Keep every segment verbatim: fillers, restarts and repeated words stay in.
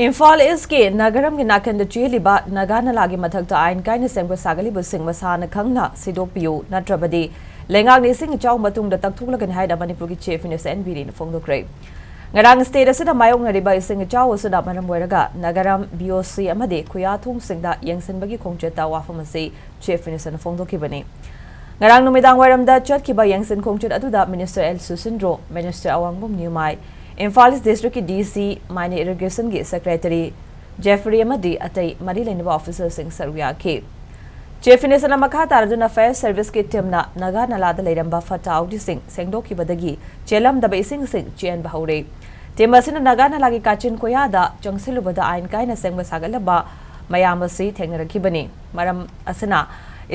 ꯏꯝꯐꯥꯜ ꯏꯁꯀꯤ ꯅꯥꯒꯥꯔꯝꯒꯤ ꯅꯥꯀꯟꯗ ꯆꯦꯜꯂꯤꯕ ꯅꯥꯒꯥ ꯅꯂꯥꯒꯤ ꯃꯊꯛꯇ ꯑꯥꯏꯟ ꯀꯥꯏꯅ ꯁꯦꯝꯒꯠ ꯁꯥꯒꯠꯂꯤꯕꯁꯤꯡ ꯃꯁꯥꯅ ꯈꯪꯅ ꯁꯤꯗꯣꯛꯄꯤꯌꯨ, ꯅꯠꯇ꯭ꯔꯕꯗꯤ ꯂꯩꯉꯥꯛꯅ ꯏꯁꯤꯡ ꯏꯆꯥꯎ ꯃꯇꯨꯡꯗ ꯇꯛꯊꯣꯛꯂꯒꯅꯤ ꯍꯥꯏꯅ ꯃꯅꯤꯄꯨꯔꯒꯤ ꯆꯤꯐ ꯃꯤꯅꯤꯁꯇꯔ ꯑꯦꯟ ꯕꯤꯔꯦꯟꯅ ꯐꯣꯡꯗꯣꯛꯈ꯭ꯔꯦ꯫ ꯉꯔꯥꯡ ꯁ꯭ꯇꯦꯠ ꯑꯁꯤꯗ ꯃꯥꯌꯣꯛꯅꯔꯤꯕ ꯏꯁꯤꯡ ꯏꯆꯥꯎ ꯑꯁꯤꯅ ꯃꯔꯝ ꯑꯣꯏꯔꯒ ꯅꯥꯒꯥꯔꯝ, ꯕꯤ ꯑꯣ ꯁꯤ ꯑꯃꯗꯤ ꯈꯨꯌꯥꯊꯣꯡꯁꯤꯡꯗ ꯌꯦꯡꯁꯤꯟꯕꯒꯤ ꯈꯣꯡꯆꯠꯇ ꯋꯥꯐꯝ ꯑꯁꯤ ꯆꯤꯐ ꯃꯤꯅꯤꯁꯇꯔꯅ ꯐꯣꯡꯗꯣꯛꯈꯤꯕꯅꯤ꯫ ꯉꯔꯥꯡ ꯅꯨꯃꯤꯗꯥꯡ ꯋꯥꯏꯔꯝꯗ ꯆꯠꯈꯤꯕ ꯌꯦꯡꯁꯤꯟ ꯈꯣꯡꯆꯠ ꯑꯗꯨꯗ ꯃꯤꯅꯤꯁꯇꯔ ꯑꯦꯜ ꯁꯨꯁꯤꯟꯗ꯭ꯔꯣ, ꯃꯤꯅꯤꯁꯇꯔ ꯑꯋꯥꯡꯕꯝ ꯅ꯭ꯌꯨꯃꯥꯏ, ꯏꯝꯐꯥꯜ ꯏꯁ ꯗꯤꯁꯇ꯭ꯔꯤꯛꯀꯤ ꯗꯤ ꯁꯤ, ꯃꯥꯏꯅꯤ ꯏꯔꯤꯒꯦꯁꯟꯒꯤ ꯁꯦꯀ꯭ꯔꯦꯇꯔꯤ ꯖꯦꯐ꯭ꯔꯤ ꯑꯃꯗꯤ ꯑꯇꯩ ꯃꯔꯤ ꯂꯩꯅꯕ ꯑꯣꯐꯤꯁꯔꯁꯤꯡ ꯁꯔꯨꯛ ꯌꯥꯈꯤ꯫ ꯆꯤꯐ ꯃꯤꯅꯤꯁꯇꯔꯅ ꯃꯈꯥ ꯇꯥꯔꯗꯨꯅ ꯐꯥꯌꯔ ꯁꯔꯚꯤꯁꯀꯤ ꯇꯤꯝꯅ ꯅꯥꯒꯥ ꯅꯂꯥꯗ ꯂꯩꯔꯝꯕ ꯐꯠꯇ ꯍꯥꯎꯗꯤꯁꯤꯡ ꯁꯦꯡꯗꯣꯛꯈꯤꯕꯗꯒꯤ ꯆꯦꯜꯂꯝꯗꯕ ꯏꯁꯤꯡꯁꯤꯡ ꯆꯦꯟꯕ ꯍꯧꯔꯦ꯫ ꯇꯤꯝ ꯑꯁꯤꯅ ꯅꯥꯒꯥ ꯅꯂꯥꯒꯤ ꯀꯥꯆꯤꯟ ꯀꯣꯌꯥꯗ ꯆꯪꯁꯤꯜꯂꯨꯕꯗ ꯑꯥꯏꯟ ꯀꯥꯏꯅ ꯁꯦꯝꯒꯠ ꯁꯥꯒꯠꯂꯕ ꯃꯌꯥꯝ ꯑꯁꯤ ꯊꯦꯡꯅꯔꯛꯈꯤꯕꯅꯤ꯫ ꯃꯔꯝ ꯑꯁꯤꯅ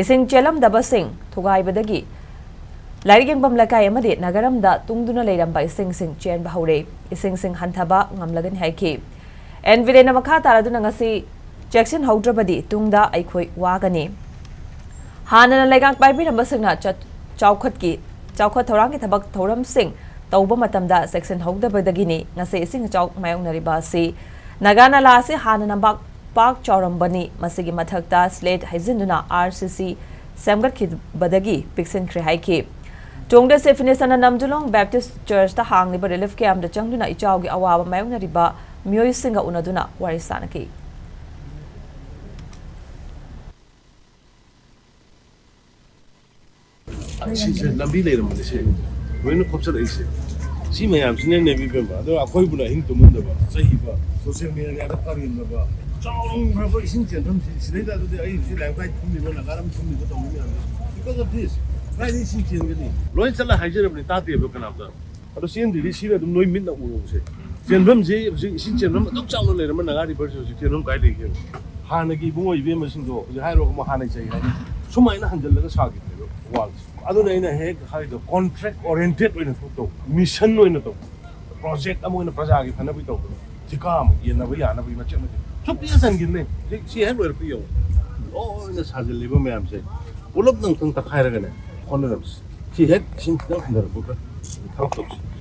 ꯏꯁꯤꯡ ꯆꯦꯜꯂꯝꯗꯕꯁꯤꯡ ꯊꯨꯒꯥꯏꯕꯗꯒꯤ ꯂꯥꯏꯔꯤꯛ ꯌꯦꯡꯐꯝ ꯂꯩꯀꯥꯏ ꯑꯃꯗꯤ ꯅꯥꯒꯥꯔꯝꯗ ꯇꯨꯡꯗꯨꯅ ꯂꯩꯔꯝꯕ ꯏꯁꯤꯡꯁꯤꯡ ꯆꯦꯟꯕ ꯍꯧꯔꯦ꯫ ꯏꯁꯤꯡꯁꯤꯡ ꯍꯟꯊꯕ ꯉꯝꯂꯒꯅꯤ ꯍꯥꯏꯈꯤ꯫ ꯑꯦꯟ ꯕꯤꯔꯦꯟꯅ ꯃꯈꯥ ꯇꯥꯔꯗꯨꯅ ꯉꯁꯤ ꯆꯦꯛꯁꯤꯟꯍꯧꯗ꯭ꯔꯕꯗꯤ ꯇꯨꯡꯗ ꯑꯩꯈꯣꯏ ꯋꯥꯒꯅꯤ꯫ ꯍꯥꯟꯅꯅ ꯂꯩꯉꯥꯛ ꯄꯥꯏꯕꯤꯔꯝꯕꯁꯤꯡꯅ ꯆꯠ-, ꯆꯥꯎꯈꯠꯀꯤ, ꯆꯥꯎꯈꯠ ꯊꯧꯔꯥꯡꯒꯤ ꯊꯕꯛ ꯊꯧꯔꯝꯁꯤꯡ ꯇꯧꯕ ꯃꯇꯝꯗ ꯆꯦꯛꯁꯤꯟꯍꯧꯗꯕꯗꯒꯤꯅꯤ ꯉꯁꯤ ꯏꯁꯤꯡ ꯏꯆꯥꯎ ꯃꯥꯌꯣꯛꯅꯔꯤꯕ ꯑꯁꯤ꯫ ꯅꯥꯒꯥ ꯅꯂꯥ ꯑꯁꯤ ꯍꯥꯟꯅꯅ ꯄꯥꯛ, ꯄꯥꯛ ꯆꯥꯎꯔꯝꯕꯅꯤ꯫ ꯃꯁꯤꯒꯤ ꯃꯊꯛꯇ ꯁ꯭ꯂꯦꯠ ꯍꯩꯖꯤꯟꯗꯨꯅ ꯑꯥꯔ ꯁꯤ ꯁꯤ ꯁꯦꯝꯒꯠꯈꯤꯕꯗꯒꯤ ꯄꯤꯛꯁꯤꯟꯈ꯭ꯔꯦ ꯍꯥꯏꯈꯤ꯫ ꯇꯨꯡꯗ ꯆꯤꯐ ꯃꯤꯅꯤꯁꯇꯔꯅ ꯅꯝꯗꯨꯂꯣꯡ ꯕꯦꯞꯇꯤꯁ ꯆꯔꯆꯇ ꯍꯥꯡꯂꯤꯕ ꯔꯤꯂꯤꯐ ꯀꯦꯝꯞꯇ ꯆꯪꯗꯨꯅ ꯏꯆꯥꯎꯒꯤ ꯑꯋꯥꯕ ꯃꯥꯌꯣꯛꯅꯔꯤꯕ ꯃꯤꯑꯣꯏꯁꯤꯡꯒ ꯎꯅꯗꯨꯅ ꯋꯥꯔꯤ ꯁꯥꯅꯈꯤ꯫ ꯁꯤꯁꯦ ꯂꯝꯕꯤ ꯂꯩꯔꯝꯕꯅꯦ, ꯁꯤ ꯂꯣꯏꯅ ꯈꯣꯞꯆꯔꯛꯏꯁꯦ꯫ ꯁꯤ ꯃꯌꯥꯝꯁꯤꯅꯅꯦ ꯏꯕꯦꯝꯃ, ꯑꯗꯣ ꯑꯩꯈꯣꯏꯕꯨꯅ ꯑꯍꯤꯡ ꯇꯨꯝꯍꯟꯗꯕ, ꯆꯩꯕ, ꯁꯣꯁꯤꯌꯦꯜ ꯃꯤꯗꯤꯌꯥꯗ ꯄꯥꯔꯤꯅꯕ ꯆꯥꯎꯔꯕ ꯏꯁꯤꯡ ꯆꯦꯟꯐꯝꯁꯤ ꯁꯤꯗꯩꯗ꯫ ꯑꯗꯨꯗꯤ ꯑꯩ ꯍꯧꯖꯤꯛ ꯂꯥꯏꯐ ꯒꯥꯏꯗ ꯐꯝꯃꯤꯕ, ꯅꯥꯒꯥꯔꯝ ꯐꯝꯃꯤꯕ, ꯇꯧꯔꯤ ꯃꯌꯥꯝꯁꯦ, because of this, ꯀꯗꯥꯏꯗꯒꯤ ꯏꯁꯤꯡ ꯆꯦꯟꯒꯅꯤ? ꯂꯣꯏ ꯆꯠꯂ ꯍꯥꯏꯖꯔꯕꯅꯤ, ꯇꯥꯗꯦꯕ ꯀꯅꯥꯝꯇ꯫ ꯑꯗꯣ ꯁꯤ ꯑꯦꯝ ꯗꯤꯗꯤ ꯁꯤꯅ ꯑꯗꯨꯝ ꯅꯣꯏ ꯃꯤꯠꯅ ꯎꯔꯨꯕꯁꯦ, ꯆꯦꯟꯐꯝꯁꯤ ꯍꯧꯖꯤꯛ ꯏꯁꯤꯡ ꯆꯦꯟꯐꯝ ꯑꯗꯨꯛ ꯆꯥꯎꯅ ꯂꯩꯔꯝꯕ ꯅꯥꯒꯥ ꯔꯤꯚꯔꯁꯦ ꯍꯧꯖꯤꯛ ꯆꯦꯟꯐꯝ ꯀꯥꯏ ꯂꯩꯒꯦꯕ? ꯍꯥꯟꯅꯒꯤ ꯏꯕꯨꯡꯉꯣ ꯏꯕꯦꯝꯃꯁꯤꯡꯗꯣ ꯍꯧꯖꯤꯛ ꯍꯥꯏꯔꯨꯔꯒ ꯑꯃꯨꯛ ꯍꯥꯟꯅ ꯆꯩ ꯍꯥꯏꯅꯤ꯫ ꯁꯨꯃꯥꯏꯅ ꯍꯟꯖꯜꯂꯒ ꯁꯥꯈꯤꯕꯅꯦꯕ ꯋꯥꯜꯁꯦ꯫ ꯑꯗꯨꯅ ꯑꯩꯅ ꯍꯦꯛ ꯍꯥꯏꯗꯣ, ꯀꯣꯟꯇ꯭ꯔꯦꯛ ꯑꯣꯔꯤꯌꯦꯟꯇꯦꯗ ꯑꯣꯏꯅ ꯊꯕꯛ ꯇꯧꯕ, ꯃꯤꯁꯟ ꯑꯣꯏꯅ ꯇꯧꯕ, ꯄ꯭ꯔꯣꯖꯦꯛ ꯑꯃ ꯑꯣꯏꯅ ꯄ꯭ꯔꯖꯥꯒꯤ ꯐꯅꯕꯒꯤ ꯇꯧꯕꯗꯣ, ꯊꯤꯀꯥ ꯑꯃꯨꯛ ꯌꯦꯟꯅꯕ ꯌꯥꯅꯕꯒꯤ ꯃꯆꯦꯠ ꯃꯆꯦꯠ ꯁꯨꯝ ꯄꯤꯖ ꯆꯟꯈꯤꯕꯅꯦ꯫ ꯍꯧꯖꯤꯛ ꯁꯤ ꯍꯦꯛ ꯂꯣꯏꯔꯛꯄ ꯌꯦꯡꯉꯣ, ꯂꯣꯏꯅ ꯁꯥꯖꯤꯜꯂꯤꯕ ꯃꯌꯥꯝꯁꯦ ꯄꯨꯂꯞ ꯅꯪꯊꯪ ꯇꯛꯈꯥꯏꯔꯒꯅꯦ ꯍꯣꯠꯅꯔꯝꯁꯤ꯫ ꯁꯤ ꯍꯦꯛ ꯏꯁꯤꯡ ꯈꯤꯇꯪ ꯍꯟꯊꯔꯛꯄꯒ ꯊꯕꯛ ꯇꯧꯁꯤ꯫